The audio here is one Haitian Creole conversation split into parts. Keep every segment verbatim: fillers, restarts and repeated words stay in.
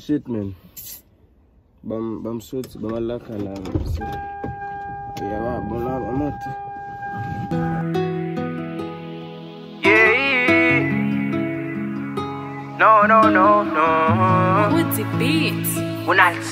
Shit, man. Ban m, ban m soti, ban m al lakay la, man. Yeah, wa, bon la, ban m antre. Yeah. No, no, no, no. Woodsy Beats. Ronald.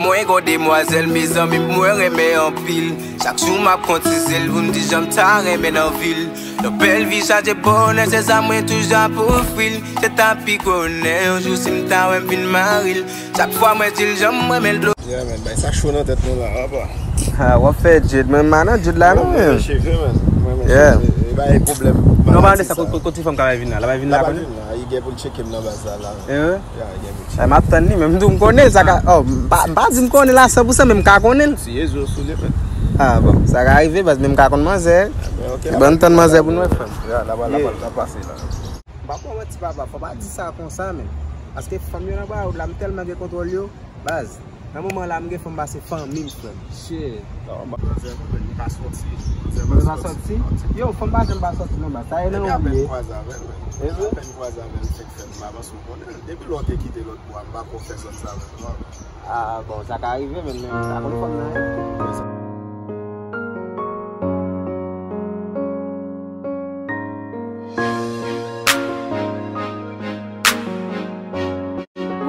Mwen gon demwazèl, mezanmi, mwen renmen anpil. Chak jou m ap kontize l pou m di jan m ta renmen nan vi l. Yon bèl vi chaje bonè, se sa mwen toujou ap ofri l. Se ta pi gwo onè, yon jou si m ta wè m vin mari l. Chak fwa mwen di l jan m renmen l dlo. Yeah, man, bay sa cho nan tèt nou la, apa. Ha, w ap fè djed, men m pa nan djed la, non, men. Cheve, man. Mwen, men, yeah, cheve, e bay pwoblèm. Non, pa de sa, kote, kote ti fanm ka vin la? La pa vin la, konnen? La pa vin la, li gen pou l tcheke m nan baz la, la. Eh, wi? Yeah, li gen pou l tcheke. Eh, m ap tann li, men m di w m konnen l, sa ka, oh, m pa, m pa di m konnen l a san pou san, men m ka konnen l. Ti rezo sou li, men. Ah, bon, sa ka rive, baz, men m ka konn manzè. Ah, ben, ok, ban n tann manzè pou n wè fanm. Yeah, la, la, la, la pase la. M pa pran manti, papa, fò pa di sa konsa, men. Paske fanm yo nan Broward la, m tèlman gen kontwòl yo, baz. Nan moman la, m gen fanm pase fanmi m, frè m. Shit. Non, manzè, mwen, m pa sòti. Manzè pa sòti? Yo, fanm pa janm pa sòti, non, baz. Sa e nan ou ye. Epi apèn kwaze avè l, men. Apèn kwaze avè l, fèk fè m avans ou konnen. Depi lè w te kite lòt bò a, m pa ko fè sòt sa, men. Ah, bon, sa ka rive, men, men, m pa konn fanm nan, en.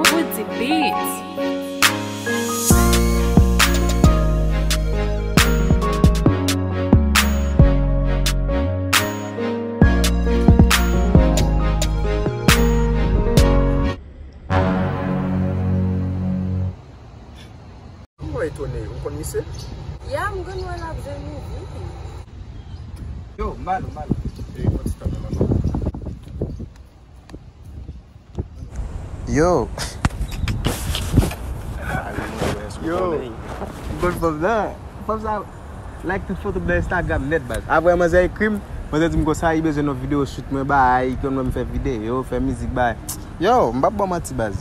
Woodsy Beats. Kòman etone, ou konn misye? Ya, m konn wè l ap jwenn nou, wi. Yo, m ba nou, m ba nou. Ey, fò ti tann nan non. Yo. Yo, m konn fanm nan. Fanm sa like tout foto m nan Instagram nèt, baz. Apre manzè ekri m, manzè di m konsa li bezwen nan videyo shoot mwen bay, konn wè m fè videyo, fè mizik bay. Yo, m p ap ba w manti, baz.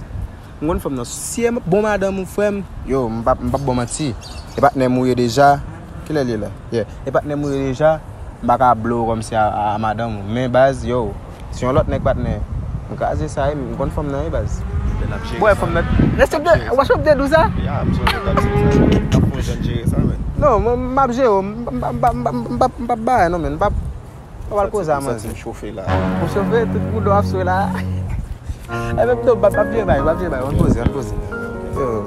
M konn fanm nan. Si e bon madanm ou, frè m, yo, m p ap, m p ap ba w manti. E patnè m ou ye deja. Kilè l ye la? Yeah. E patnè m ou ye deja, m pa ka blow ou kòmsi a, a, a madanm ou. Men baz, yo, si yon lòt nèg patnè, m kraze sa, wi, m konn fanm nan, wi, baz. Men n ap jere sa. Bwè fanm nan. Lè w ap de, w ap de dou sa? Ya, m sonje w t ap di sa. N ap fè yon jèn jere sa, men. Non, mwen, m ap jere w. M p ap, m p ap, m p ap, m p ap, m p ap bay, non, men m p ap. Ou pral koze a manzè. Ou chofe la. Ou chofe, tout bouda w ap swe la. Enben pito, m p ap, m p ap jere bay, m p ap jere bay, ann poze, ann poze. Yo.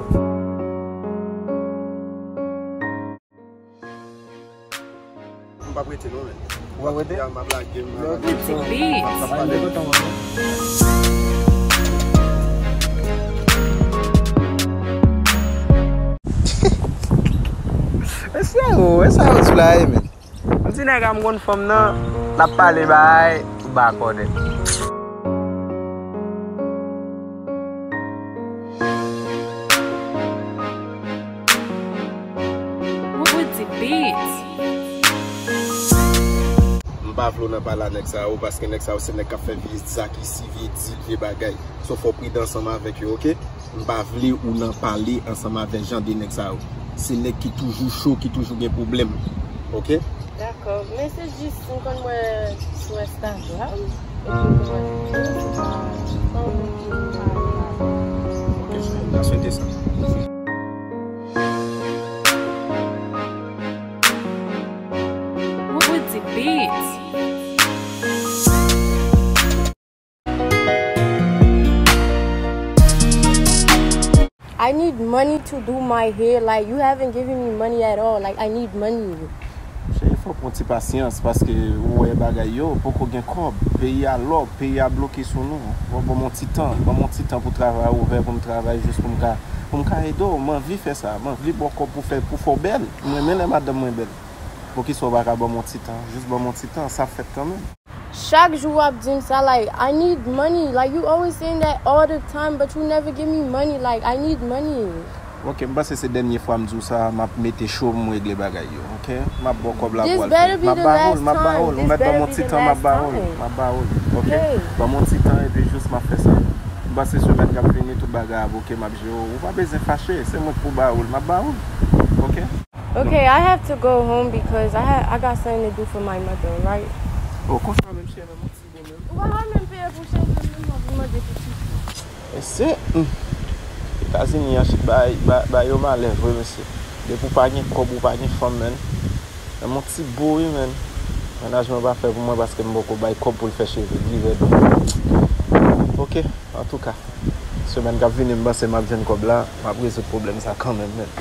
M p ap rete non, men. Ou p ap rete? Ya, m ap lage, m ap lage. Ti beat. M ap pale. Mesye, oh, e sa yo sou la, e, men. Yon ti nèg a m konn fanm nan, l ap pale bay, ou pa konnen. Woodsy Beats. M pa vle w nan pale a nèg sa yo, paske nèg sa yo se nèg k ap fè vye zak isi, vye dil, vye bagay. So, fò w pridan ansanm avèk yo, oke? M pa vle ou nan pale ansanm avèk jan de nèg sa yo. Se nèg ki toujou cho, ki toujou gen pwoblèm. Oke? Dakò, men se jis m konn wè sou Instagram, epi m konn wè videyo, se pa, pa ou menm ki pale la. Oke, m ta swete sa. Woodsy Beats. I need money to do my hair. Like, you haven't given me money at all. Like, I need money. Cheri, fò w pran ti pasyans, paske ou wè bagay yo, poko gen kòb. Peyi a lòk, peyi a bloke sou nou. Fò w ban m yon ti tan, ban m yon ti tan pou travay a ouvè, pou m travay jis pou m ka, pou m ka ede w. M anvi fè sa, m anvi ba w kòb pou fè, pou fè w bèl. M renmen lè madanm mwen bèl. Poukisa w pa ka ban m yon ti tan? Jis ban m yon ti tan, sa ap fèt kanmenm. Chak jou w ap di m sa, like, I need money. Like, you always saying that all the time, but you never give me money. Like, I need money. Ok, m panse se dènye fwa m di w sa, m ap mete cho pou m regle bagay yo, ok? M ap ba w kòb la pou w al fè. M ap ba ou l, m ap ba ou l. Ou mèt ban m yon ti tan, m ap ba ou l. M ap ba ou l, ok? Ban m yon ti tan epi jis m ap fè sa. M panse semèn k ap vini, tout bagay ap ok, m ap jere w. Ou pa bezwen fache, se mwen k pou ba ou l, m ap ba ou l, ok? Okay, I have to go home because I ha-, I got something to do for my mother, right? Oh, konsa menm cheri, menm yon ti gou menm. Ou pa ka menm peye pou cheve m, menm non, pou Mesye, hmm. Etazini an, bay, bay, bay yo malè vre, mesye. Depi w pa gen kòb, ou pa gen fanm, menn. Nan yon ti bo, wi, menn. Mennaj mwen pa fè pou mwen paske m poko bay kòb pou l fè cheve, li rèd. Ok, antouka. Semèn k ap vini, m panse m ap jwenn kòb la, m ap rezoud pwoblèm sa kanmenm, menn.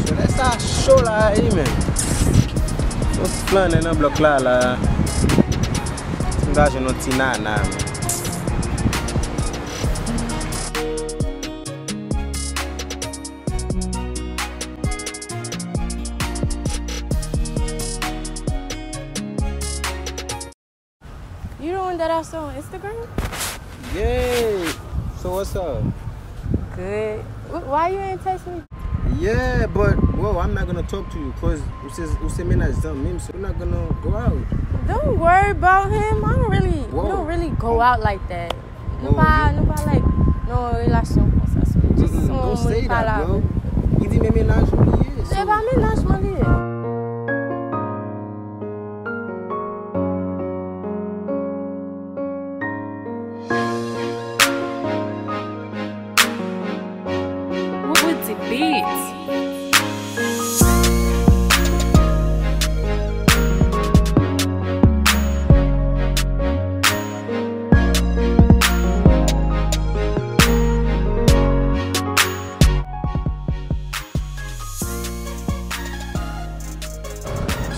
Solèy sa cho la, wi, men. Yon ti flannen nan blòk la, la. M ta jwenn yon ti nana, men. You the one that I saw on Instagram? Yeah. So what's up? Good. Wh- Why you ain't text me? Yeah, but bro, I'm not gonna talk to you 'cause ou se ou se mennaj zanmi m, so we're not gonna go out. Don't worry about him. I don't really, we Whoa. don't really go out like that. Nou Whoa, pa, you nou pa like nan relasyon konsa. So, just Mm-mm, on don't moun say pale that, bro. avè m. Li di men mennaj ou li ye. Se so pa mennaj mwen li ye. Woodsy Beats.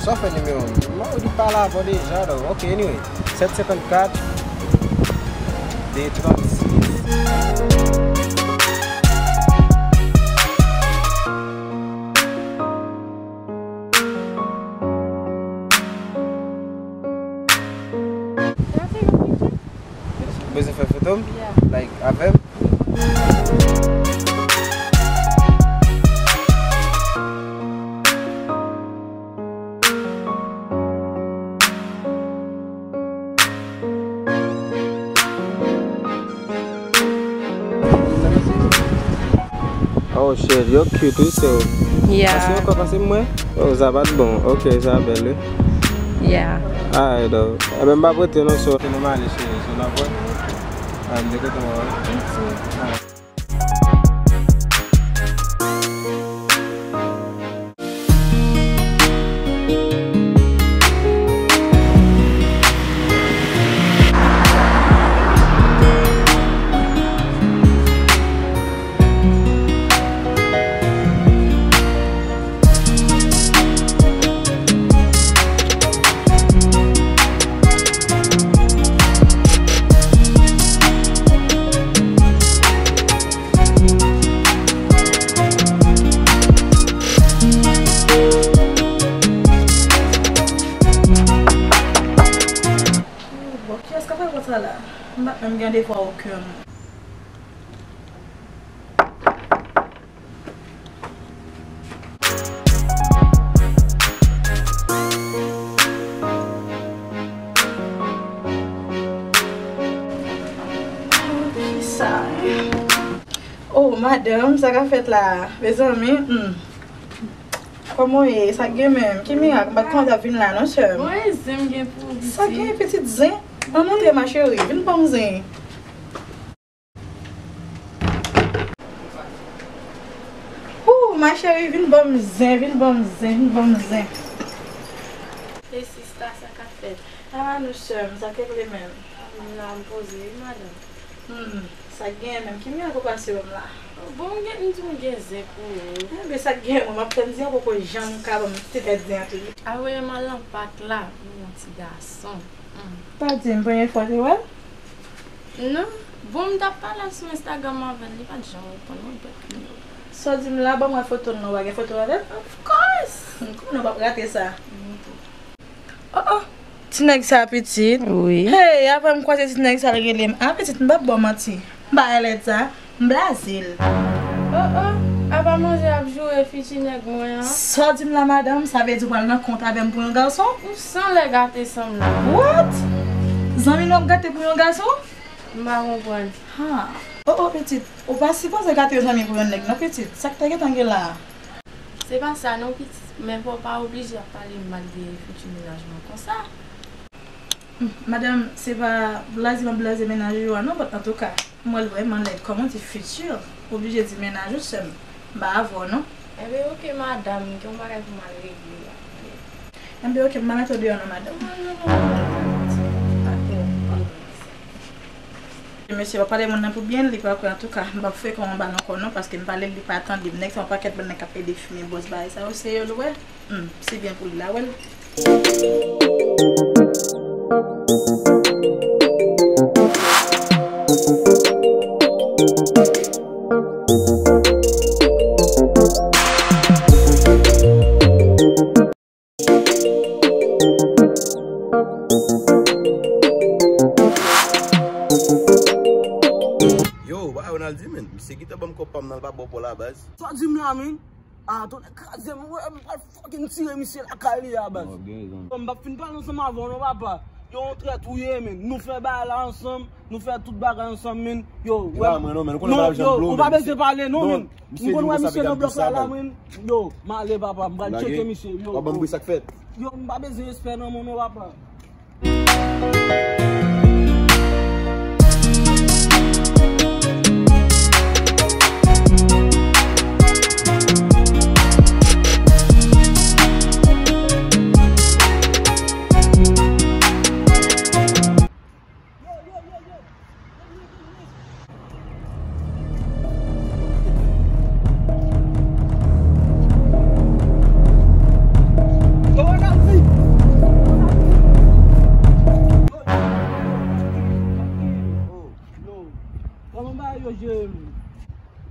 Sa w fè nimewo m? M ap di pale avè w deja, though. Ok, anyway. Sèt senkannkat, de trannsis. Can I take a picture? Ou bezwen fè foto m? Yeah. Like, avè m? Oh shit, yo cute wi, so. Yeah. Pase ankò, pase mwen. Oh, sa pa t bon. Ok, sa bèl wi. Yeah. Alright, though. Ebyen, m pa prete non, so. Nou male, cheri, so n ap wè. Ah, m te kontan wè w. Me too. Alright. Bon, kiyès k ap fè konsa la? M pa t menm gen devwa okenn. Kisa? Oh, madanm, sa k ap fèt la? Mezanmi, hmm. Kòman w ye? Sa k gen menm? Ki mirak? M pa t konnen w t ap vin la, non, sè m. Bon, e zen m gen pou ou, pitit. Sa k gen, pitit zen? Ann antre, ma chérie. Vin ban m zen. Ooh, ma chérie, vin ban m zen, vin ban m zen, vin ban m zen. Hey sista, sa k ap fèt? Ava nou sè m, sa k regle menm? M la, m poze wi, madanm. Hmm, sa k genyen menm? Ki mirak ou pase wè m la? Bon, m gen, m di m gen zen pou ou. Enben, sa k genyen, mwen, m ap tann zen an poko janm ka ban m ti tèt zen an tou. Al voye m al nan pak la, m yon ti gason. Hmm. Pa di m, premye fwa w te wè l? Non. Bon, m t ap pale sou Instagram avè l, li pa t janm reponn mwen, but. Sa w di m la, ban m wè foto l non, w pa gen foto avè l? Of course! M konnen w p ap rate sa. Oh, oh! Ti nèg sa pitit? Wi. Hey, apre m kwaze ti nèg sa, l rele m. Ah, pitit, m p ap ba w manti. M pa alèd sa. M blaze l. Oh, oh, apa manzè ap joure fiti nèg mwen an? Sa w di m la, madanm? Sa vle di w pral nan kont avè m pou yon gason? Ou san lè gate san m la. What? Zanmi nou ap gate pou yon gason? M pa konprann. Ha. Oh, oh, pitit, ou pa sipoze gate yon zanmi pou yon nèg, non, pitit. Sa k te gentan gen la a? Se pa sa, non, pitit, men fò w pa oblije ap pale mal de fiti mennaj mwen konsa. Hmm, madanm, se pa blaze m ap blaze mennaj ou a, non, but antouka, m wè l vrèman lèd. Kòman w di fiti? Ou oblije di mennaj ou sèm. M pa avè w, non. Enben, oke, madanm, gen yon bagay pou m al regle la. Enben, oke, m pa mete w deyò non, madanm. Non, non, non, non, non, non, non. Mesye, pa pale moun nan pou byen, li pa kwè. Antouka, m p ap frekan yon bal ankò non, paske m pale l, li pa tande m. Nèg sa yon pakèt bann nèg k ap ede fimen bòs bagay sa yo, se yo l wè. Hmm, se byen pou li la, wè l. Yo, wa Ronaldi, men. Misye gentan ban m kòb pa m nan, l pa ba w pa w la, baz. Sa w di m la, men? Ah, tonnè kraze m, wè, m pral fucking tire misye lakay li a, baz. M p ap fin pale ansanm avè w non, papa. Yo, yon trèt ou ye, men. Nou fè bagay la ansanm, nou fè tout bagay ansanm, men. Yo, wè. Yo, ou pa bezwen pale non, men. M konn wè misye nan blòk la, la, men. Yo, m ale, papa, m pral tcheke misye. Yo, yo. Yo, m pa bezwen respè nan moun non, papa.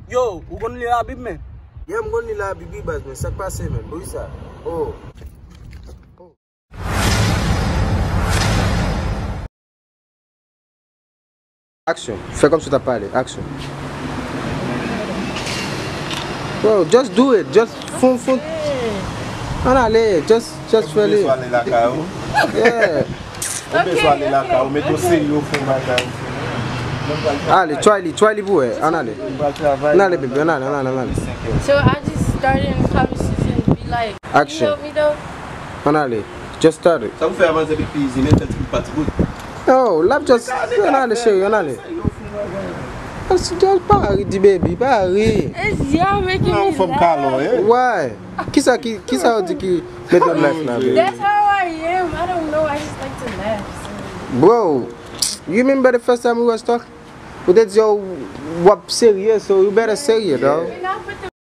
Yo, ou konn li Labib, men? Yeah, m konn li Labib, wi, baz, men sa k pase, men? Bri sa. Oh. Aksyon. Fè kòmsi w t ap pale. Aksyon. Bro, just do it. Just fon, fon. Ann ale. Just, just fè li. Ou bezwen ale lakay ou? Yeah. Ou bezwen ale lakay ou, mete w serye, w fè yon bagay. Ale, try li, try li pou wè. Ann ale. Ann ale, baby, ann ale, ann ale, ann ale. So I just started in the comment section to be like, action. You help me though? Ann ale. Just started. Sa pou fè avanse pi, pi izi, men fè ti bout pa ti bout. Yo, l ap just, ann ale, cheri, ann ale. Just, just pa ri, di baby, pa ri. It's y'all making me laugh. Why? Kisa ki, kisa yo di ki mete w laugh la, baby? That's how I am. I don't know. I just like to laugh. Bro, you remember the first time we was talking? Ou te di yo w ap serye, so you better serye, dawg.